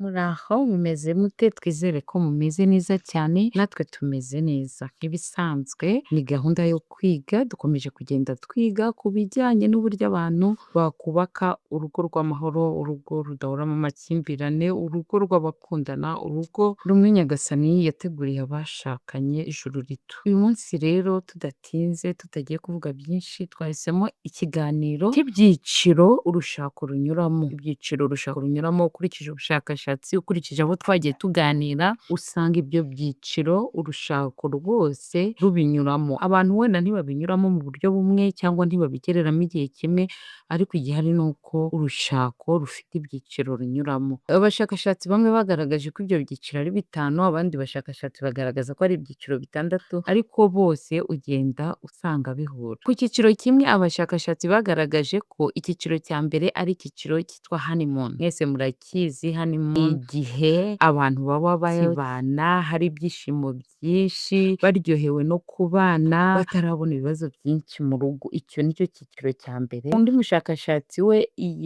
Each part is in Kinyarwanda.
Muraho, mumeze mute? Twizere ko mumeze neza cyane, natwe tumeze neza. Nk'ibisanzwe ni gahunda yo kwiga, dukomeje kugenda twiga ku bijyanye n'uburyo abantu bakubaka urugo rw'amahoro, urugo rudahoramo amakimbirane, urugo rw'abakundana, urugo rumwe Nyagasani yateguriye abashakanye ijuru rito. Uyu munsi rero tudatinze, tutagiye kuvuga byinshi, twahisemo ikiganiro cy'ibyiciro urushako runyuramo. Ibyiciro urushako runyuramo ukurikije ubushakashatsi, ukurikije abo twagiye tuganira, usanga ibyo byiciro urushako rwose rubinyuramo. Abantu wenda ntibabinyuramo mu buryo bumwe cyangwa ntibabigereramo igihe kimwe, ariko igihari ni uko urushako rufite ibyiciro runyuramo. Abashakashatsi bamwe bagaragaje ko ibyo byiciro ari bitanu, abandi bashakashatsi bagaragaza ko ari ibyiciro bitandatu, ariko bose ugenda usanga bihura. Ku cyiciro kimwe abashakashatsi bagaragaje ko icyiciro cya mbere ari icyiciro cyitwa honeymoon. Mwese murakizi, honeymoon ni igihe abantu baba bakibana, hari ibyishimo byinshi, baryohewe no kubana, batarabona ibibazo byinshi mu rugo. Icyo ni cyo cyiciro cya mbere. Undi mushakashatsi we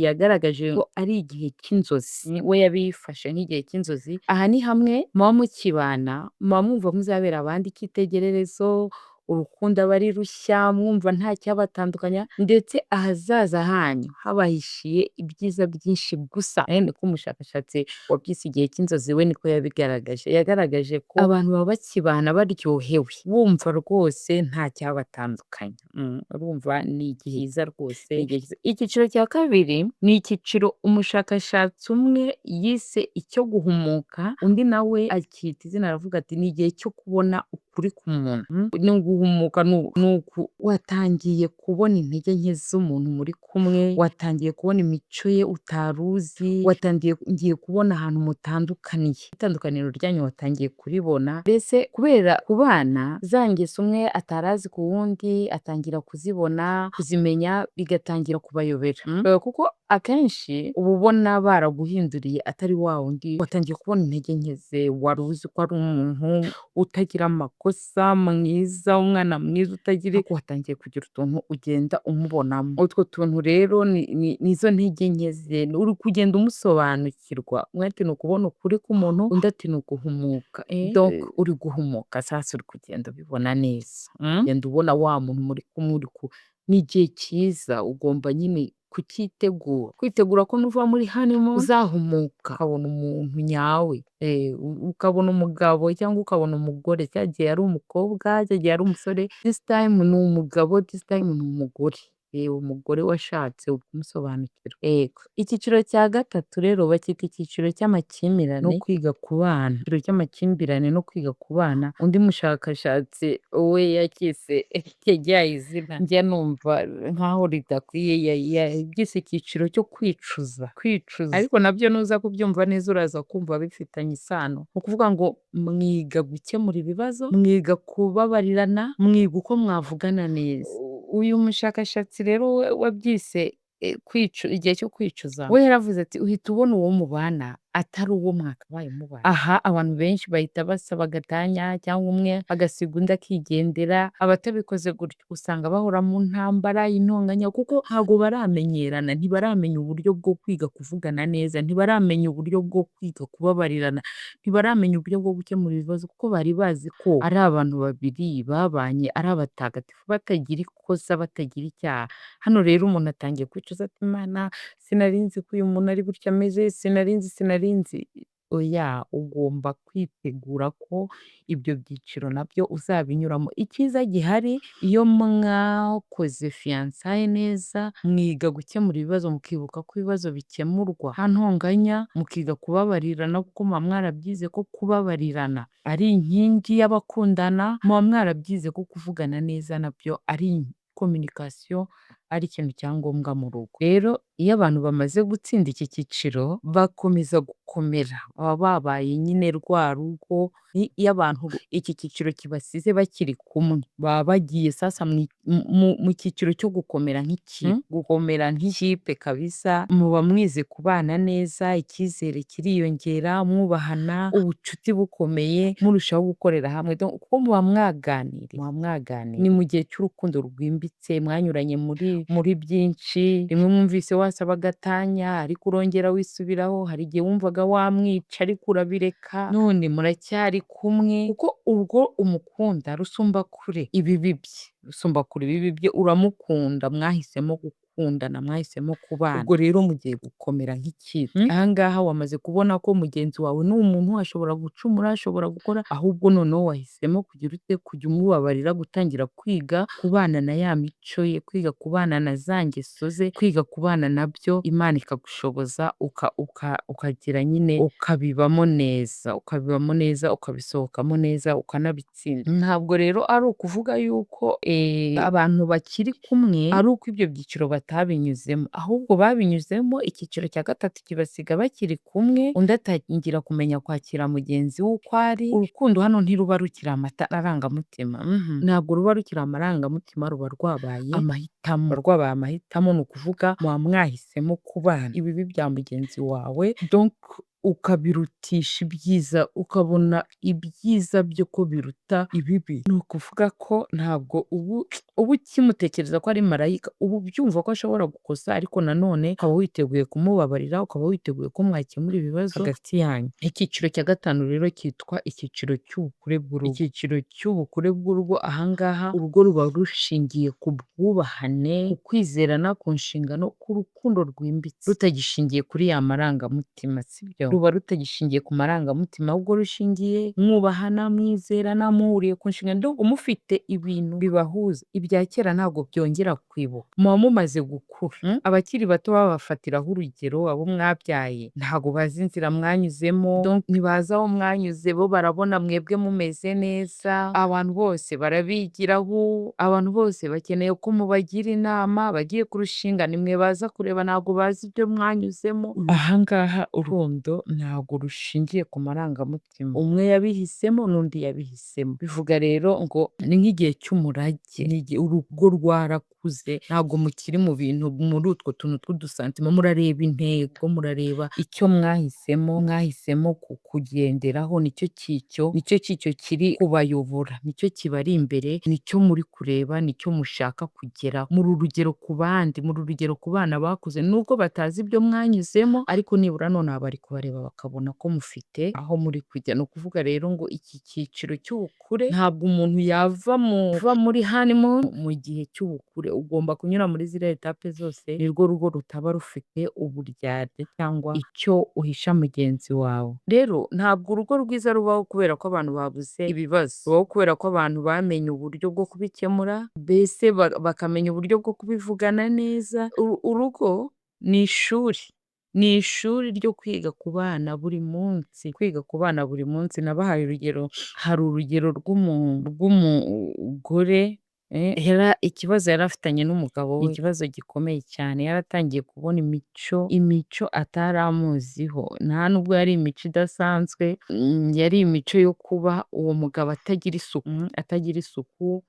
yagaragaje ko ari igihe cy'inzozi, we yabifashe nk'igihe cy'inzozi. Aha ni hamwe muba mukibana, muba mwumva muzabera abandi icyitegererezo, urukundo aba ari rushya, mwumva nta cyabatandukanya, ndetse ahazaza hanyu habahishiye ibyiza byinshi gusa. Niko umushakashatsi wabyise igihe cy'inzozi we niko yabigaragaje. Yagaragaje ko abantu baba bakibana baryohewe, bumva rwose nta cyabatandukanya. Urumva ni igihe cyiza rwose. Icyiciro cya kabiri ni icyiciro umushakashatsi umwe yise icyo guhumuka, undi nawe akita izina aravuga ati ni igihe cyo kubona ukuri ku muntu. Ni uguhumuka, ni uku watangiye kubona intege nke z'umuntu muri kumwe, watangiye kubona imico ye utari uzi, watangiye kubona ahantu mutandukaniye. Itandukaniro ryanyu watangiye kuribona, mbese kubera kubana za ngeso umwe atari azi ku wundi atangira kuzibona, kuzimenya, bigatangira kubayobera. Kuko akenshi uba ubona baraguhinduriye atari wa wundi, watangiye kubona intege nke ze, wari uzi ko ari umuntu utagira amakosa, mwiza, umwana mwiza utagira, ariko watangiye kugira utuntu ugenda umubonamo. Utwo tuntu rero nizo ntege nke ze, uri kugenda umusobanukirwa. Umwe ati ni ukubona ukuri k'umuntu, undi ati ni uguhumuka. Donc uri guhumuka, sasa uri kugenda ubibona neza. Ugenda ubona wa muntu muri kumwe uri ku ni igihe cyiza, ugomba nyine kucyitegura. Kwitegura ko nuva muri honeymoon uzahumuka ukabona umuntu nyawe, ukabona umugabo cyangwa ukabona umugore. Cya gihe yari umukobwa, cya gihe yari umusore, this time ni umugabo, this time ni umugore. Umugore washatse uri kumusobanukirwa. Yego. Icyiciro cya gatatu rero bacyita icyiciro cy'amakimbirane no kwiga kubana. Icyiciro cy'amakimbirane no kwiga kubana, undi mushakashatsi we yacyise, yagihaye izina njya numva nkaho ridakwiye, yabyise icyiciro cyo kwicuza. Kwicuza. Ariko nabyo nuza kubyumva neza uraza kumva bifitanye isano. Ni ukuvuga ngo mwiga gukemura ibibazo, mwiga kubabarirana, mwiga uko mwavugana neza. Uyu mushakashatsi rero we wabyise igihe cyo kwicuza, we yaravuze ati uhita ubona uwo mubana atari uwo mwakabaye mubana. Aha abantu benshi bahita basaba gatanya cyangwa umwe agasiga undi akigendera, abatabikoze gutyo usanga bahora mu ntambara, intonganya, kuko ntabwo baramenyerana, ntibaramenya uburyo bwo kwiga kuvugana neza, ntibaramenya uburyo bwo kwiga kubabarirana, ntibaramenya uburyo bwo gukemura ibibazo, kuko bari bazi ko ari abantu babiri babanye ari abatagatifu, batagira ikosa, batagira icyaha. Hano rero umuntu atangiye kwicuza ati Imana sinari nzi ko uyu muntu ari gutya ameze, sinari nzi, sinari nzi. Oya, ugomba kwitegura ko ibyo byiciro nabyo uzabinyuramo. Icyiza gihari iyo mwakoze fiançailles neza, mwiga gukemura ibibazo, mukibuka ko ibibazo bikemurwa nta ntonganya, mukiga kubabarirana kuko muba mwarabyize ko kubabarirana ari inkingi y'abakundana, muba mwarabyize ko kuvugana neza nabyo ari communication, ari ikintu cya ngombwa mu rugo. Rero iyo abantu bamaze gutsinda iki cyiciro bakomeza gukomera, baba babaye nyine rwa rugo. Iyo abantu iki cyiciro kibasize bakiri kumwe, baba bagiye sasa mu cyiciro cyo gukomera nk'ikipe, gukomera nk'ikipe kabisa, muba mwize kubana neza, icyizere kiriyongera, mwubahana, ubucuti bukomeye, murushaho gukorera hamwe, kuko muba mwaganiriye, muba mwaganiriye. Ni mu gihe cy'urukundo rwimbitse, mwanyuranye muri muri byinshi, rimwe mwumvise wasaba gatanya ariko urongera wisubiraho, hari igihe wumvaga wamwica ariko urabireka, none muracyari kumwe, kuko urwo umukunda rusumba kure ibibi bye, rusumba kure ibibi bye, uramukunda, mwahisemo gukundana, mwahisemo kubana, ubwo rero mugiye gukomera nk'ikipe. Aha ngaha wamaze kubona ko mugenzi wawe ni umuntu, ashobora gucumura, ashobora gukora, ahubwo noneho wahisemo kugira ute? Kujya umubabarira, gutangira kwiga kubana na ya mico ye, kwiga kubana na za ngeso ze, kwiga kubana nabyo, Imana ikagushoboza ukagira nyine ukabibamo neza, ukabibamo neza, ukabisohokamo neza, ukanabitsinda. Ntabwo rero ari ukuvuga yuko abantu bakiri kumwe ari uko ibyo byiciro batabinyuzemo, ahubwo babinyuzemo, icyiciro cya gatatu kibasiga bakiri kumwe, undi atangira kumenya kwakira mugenzi we uko ari. Urukundo hano ntiruba rukiri amarangamutima, ntabwo ruba rukiri amarangamutima, ruba rwabaye amahitamo, rwabaye amahitamo, ni ukuvuga muba mwahisemo kubana, ibibi bya mugenzi wawe donc ukabirutisha ibyiza, ukabona ibyiza bye ko biruta ibibi. Ni ukuvuga ko ntabwo uba ukimutekereza ko ari marayika, uba ubyumva ko ashobora gukosa, ariko nanone ukaba witeguye kumubabarira, ukaba witeguye ko mwakemura ibibazo hagati yanyu. Icyiciro cya gatanu rero cyitwa icyiciro cy'ubukure bw'urugo. Icyiciro cy'ubukure bw'urugo, aha ngaha urugo ruba rushingiye ku bwubahane, ku kwizerana, ku nshingano, ku rukundo rwimbitse, rutagishingiye kuri ya marangamutima, sibyo? Ruba rutagishingiye ku marangamutima, ahubwo rushingiye mwubahana, mwizerana, muhuriye ku nshingano, donc mufite ibintu bibahuza. Ibya kera ntabwo byongera kwibuka, muba mumaze gukura. Abakiri bato babafatiraho urugero, abo mwabyaye ntabwo bazi inzira mwanyuzemo, donc ntibazi aho mwanyuze, bo barabona mwebwe mumeze neza, abantu bose barabigiraho, abantu bose bakeneye ko mubagira inama, abagiye kurushinga nimwe baza kureba, ntabwo bazi ibyo mwanyuzemo. Aha ngaha urukundo ntabwo rushingiye ku marangamutima, umwe yabihisemo n'undi yabihisemo. Bivuga rero ngo ni nk'igihe cy'umurage, ni igihe urugo rwarakuze, ntabwo mukiri mu bintu muri utwo tuntu tw'udusantima, murareba intego, murareba icyo mwahisemo, mwahisemo kugenderaho, nicyo cyicyo, nicyo cyicyo kiri kubayobora, nicyo kibari imbere, nicyo muri kureba, nicyo mushaka kugeraho. Muri urugero ku bandi, muri urugero ku bana bakuze, nubwo batazi ibyo mwanyuzemo, ariko nibura nonaha bari kubareba bakabona ko mufite aho muri kujya. Ni ukuvuga rero ngo iki cyiciro cy'ubukure ntabwo umuntu yava muri honeymoon mu gihe cy'ubukure, ugomba kunyura muri ziriya étapes zose, nirwo rugo rutaba rufite uburyarya cyangwa icyo uhisha mugenzi wawe. Rero ntabwo urugo rwiza rubaho kubera ko abantu babuze ibibazo, rubaho kubera ko abantu bamenye uburyo bwo kubikemura, mbese bakamenya uburyo bwo kubivugana neza. Urugo ni ishuri, ni ishuri ryo kwiga kubana buri munsi, kwiga kubana buri munsi. Nabahaye urugero, hari urugero rw'umugore, ikibazo yari afitanye n'umugabo we, ikibazo gikomeye cyane, yaratangiye kubona imico atari amuziho, nta nubwo yari imico idasanzwe, yari imico yo kuba uwo mugabo atagira isuku, atagira isuku,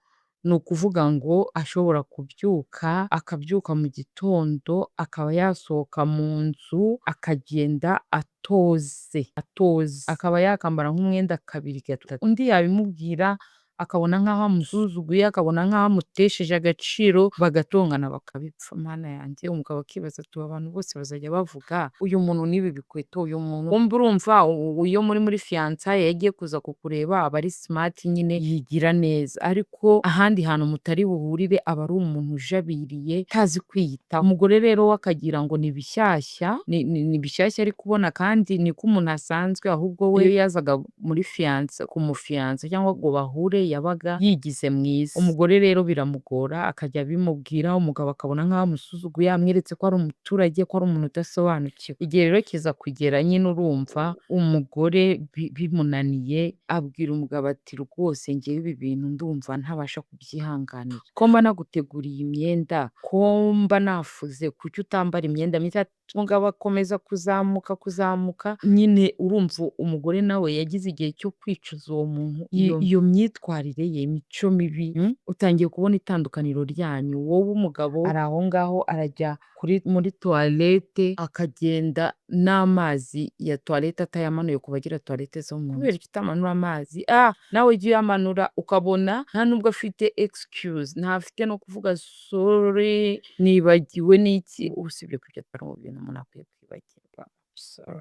ni ukuvuga ngo ashobora kubyuka, akabyuka mu gitondo, akaba yasohoka mu nzu, akagenda atoze, atoze, akaba yakambara nk'umwenda kabiri gatatu, undi yabimubwira akabona nk'aho amusuzuguye, akabona nk'aho amutesheje agaciro, bagatongana bakabipfa. Mana yanjye, umugabo akibaza ati abantu bose bazajya bavuga uyu muntu n'ibi bikweto, uyu muntu, wumva urumva iyo muri fiançailles yagiye kuza kukureba aba ari smart nyine yigira neza, ariko ahandi hantu mutari buhurire aba ari umuntu ujabiriye utazi kwiyitaho. Umugore rero we akagira ngo ni bishyashya, ni bishyashya ari kubona kandi niko umuntu asanzwe, ahubwo we iyo yazaga muri fiancé kumufiyansa cyangwa ngo bahure yabaga yigize mwiza. Umugore rero biramugora, akajya abimubwira, umugabo akabona nk'aho amusuzuguye, amweretse ko ari umuturage, ko ari umuntu udasobanukiwe. Igihe rero kiza kugera nyine urumva umugore bimunaniye, abwira umugabo ati rwose njyewe ibi bintu ndumva ntabasha kubyihanganira, ko mba naguteguriye imyenda, ko mba nafuze, kuki utambara imyenda myiza? Umugabo akomeza kuzamuka kuzamuka, nyine urumva umugore nawe yagize igihe cyo kwicuza uwo muntu, iyo myitwarire ye, imico mibi, utangiye kubona itandukaniro ryanyu. Wowe umugabo ari aho ngaho arajya muri toilette akagenda n'amazi ya toilette atayamanuye ku bagira toilette zo mu nzu. Kubera iki utamanura amazi? Ah, nawe jya uyamanura. Ukabona nta nubwo afite excuse, ntafite no kuvuga sorry, nibagiwe n'iki. Usibye ko ibyo atari ibintu umuntu akwiye kwibagirwa,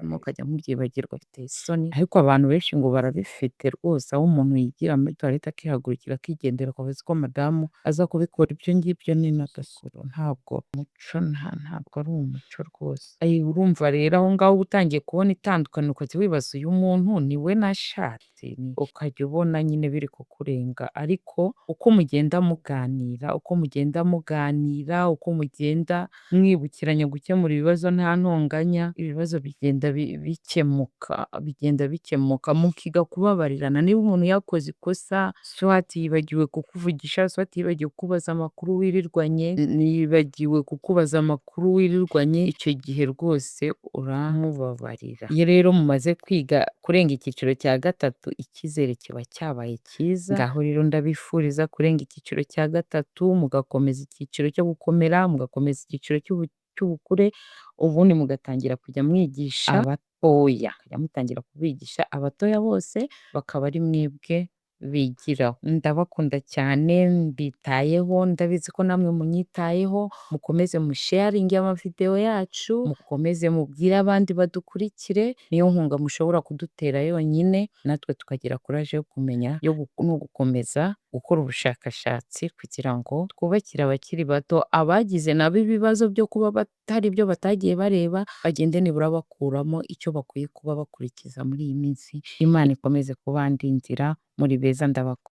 mukajya mubyibagirwa biteye isoni, ariko abantu benshi ngo barabifite rwose, aho umuntu yigira muri toilette akihagurukira akigendera akaba azi ko madamu aza kubikora. Ibyo ngibyo ni n'agasoro, ntabwo umuco, ntabwo ari umuco rwose. Urumva rero aho ngaho uba utangiye kubona itandukaniro, ukajya wibaza uyu muntu ni we nashatse? Ukajya ubona nyine biri kukurenga, ariko uko mugenda muganira, uko mugenda muganira, uko mugenda mwibukiranya gukemura ibibazo nta ntonganya, ibibazo bigenda bikemuka, bigenda bikemuka, mukiga kubabarirana. Niba umuntu yakoze ikosa, soit yibagiwe kukuvugisha, soit yibagiwe kukubaza amakuru wirirwanye, yibagiwe kukubaza amakuru wirirwanye, icyo gihe rwose uramubabarira. Iyo rero mumaze kwiga kurenga icyiciro cya gatatu, icyizere kiba cyabaye cyiza. Ngaho rero ndabifuriza kurenga icyiciro cya gatatu, mugakomeza icyiciro cyo gukomera, mugakomeza icyiciro cy'ubukure, ubundi mugatangira kujya mwigisha abatoya, mukajya mutangira kubigisha abatoya bose bakaba ari mwebwe bigiraho. Ndabakunda cyane, mbitayeho, ndabizi ko namwe munyitayeho, mukomeze musharinge amavideo yacu, mukomeze mubwire abandi badukurikire, niyo nkunga mushobora kudutera yonyine, natwe tukagira courage yo kumenya no gukomeza gukora ubushakashatsi kugira ngo twubakire abakiri bato, abagize nabo ibibazo byo kuba batari ibyo batagiye bareba, bagende nibura bakuramo icyo bakwiye kuba bakurikiza muri iyi minsi. Imana ikomeze kubandindira, muri beza ndabakunda.